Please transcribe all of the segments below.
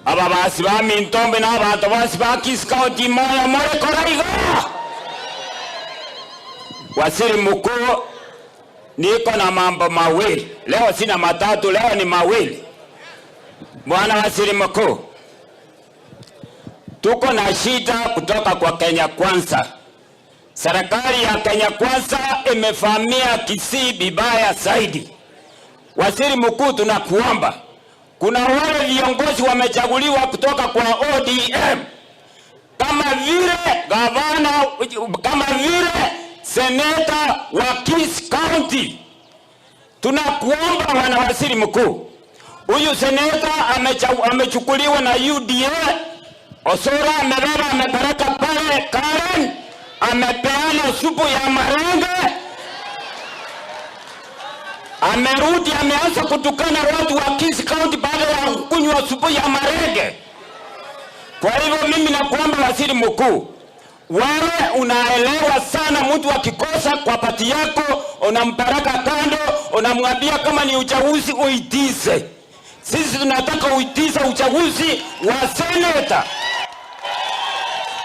Ababasi baminto mbe na abanto bonsi ba Kisii County moyo more kora igo. Waziri Mkuu, niko na mambo mawili leo, sina matatu, leo ni mawili. Bwana Waziri Mkuu, tuko na shida kutoka kwa Kenya Kwanza. Serikali ya Kenya Kwanza imevamia Kisii vibaya zaidi. Waziri Mkuu, tunakuomba, kuna wale viongozi wamechaguliwa kutoka kwa ODM kama vile gavana, kama vile seneta wa Kisii County. Tunakuomba bwana waziri mkuu, huyu seneta amechukuliwa na UDA, Osoro amebeba amepeleka pale Karen, amepeana supu ya marenge, amerudi ameanza kutukana watu wa Kisii County baada ya kunywa supu ya marenge. Kwa hivyo mimi nakuomba waziri mkuu, wewe unaelewa sana, mtu akikosa kwa party yako unampeleka kando, unamwambia kama ni uchaguzi uitize. Sisi tunataka uitize uchaguzi wa seneta,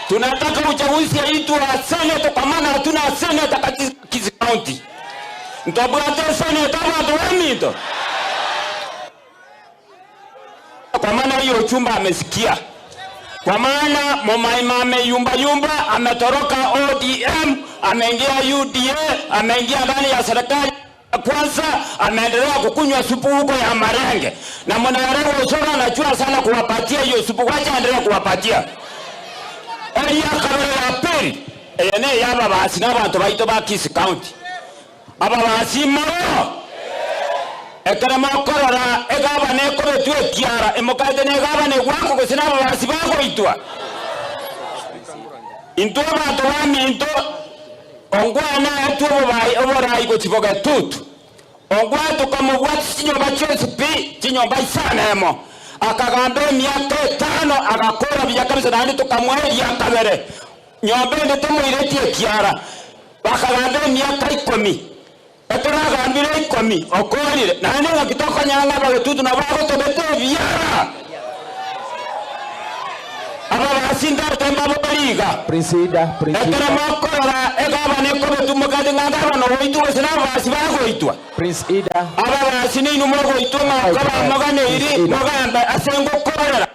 tunataka uchaguzi aitwa wa seneta, kwa maana hatuna seneta katika Kisii County. Ntobwate seneta watu waminto, kwa maana hiyo chumba amesikia kwa maana Momaima ameyumba yumba, ametoroka ODM, ameingia UDA, ameingia ndani ya serikali kwanza, ameendelea kukunywa supu huko ya marenge, na mwanaelewa Osoro anajua sana kuwapatia hiyo supu, wacha aendelee kuwapatia. Eria kabere ya pili eye ne yababasi na abanto baito ba Kisii County ababasi moro ekero mokorora egabana ekobetwa ekiara emokaete na egabana egwako gose na ababasi bagoitwa intwe abanto baminto ongwana etwe obobai oborai gochi bogetutu ongwana tukamobwati chinyomba chionsi pi chinyomba isano emo akagamba emiaka etano agakora buya kabisa naende tukamweria kabere nyomba ende tomoiretie ekiara bakagamba emiaka ikomi etoragambire ikomi okorire naende ng'aki tokonyanga abagetutu nabo bagotobete ebiara ababasi ntate mbaboriga Prince Ida, Prince ekero Ida, mokorora egabana ekobetu mokati ng'a gabana ogoitwa gose na ababasi bagoitwa Prince Ida, ababasi ninu mogoitwa ng'oka bamoganeiri mogambe ase ngokorera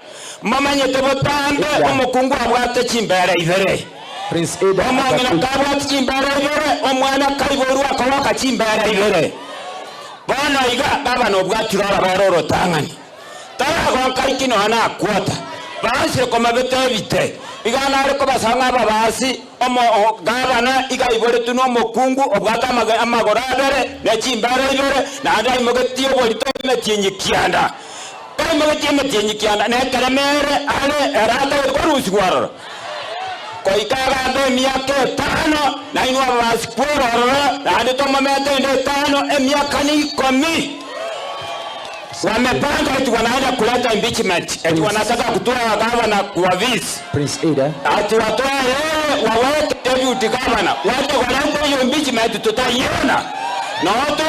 momanyete botambe omokungu abwate chimbere ibere Prince Ida, omong'ina kabwate chimbere ibere omwana kaiborwa akogoka chimbere ibere bono iga gabana obwatire orabere orotang'ani taragonka iki nonya nakwota bansire komabete ebite iga nare kobasanga ababasi omo gabana iga aiboretwe na omokungu obwate amagoro abere na chimbere ibere naende aimogetie oborito emetienyi kianda kaimogetie emetienyi kianda nekeremere are eratagete korusigwa ororo koika agambe emiaka etano nainwe ababasi kworororo naende tomomete ende etano emiaka ni ikomi wamepanga eti wanaenda kuleta impeachment eti wanataka kutoa gavana kwa vice Prince Ida, ati watoe yeye waweke deputy governor waje walete hiyo impeachment tutaiona na watu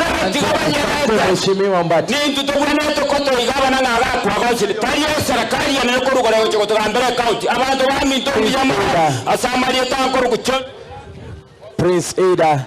Mheshimiwa Mbati. nintu tubwenete koto igabana ng'agakwagocire tari eserikali ene ekorugora gocha gotogambera county abanto baminto mbiyamo ase amarieta nkorugucho Prince Ida.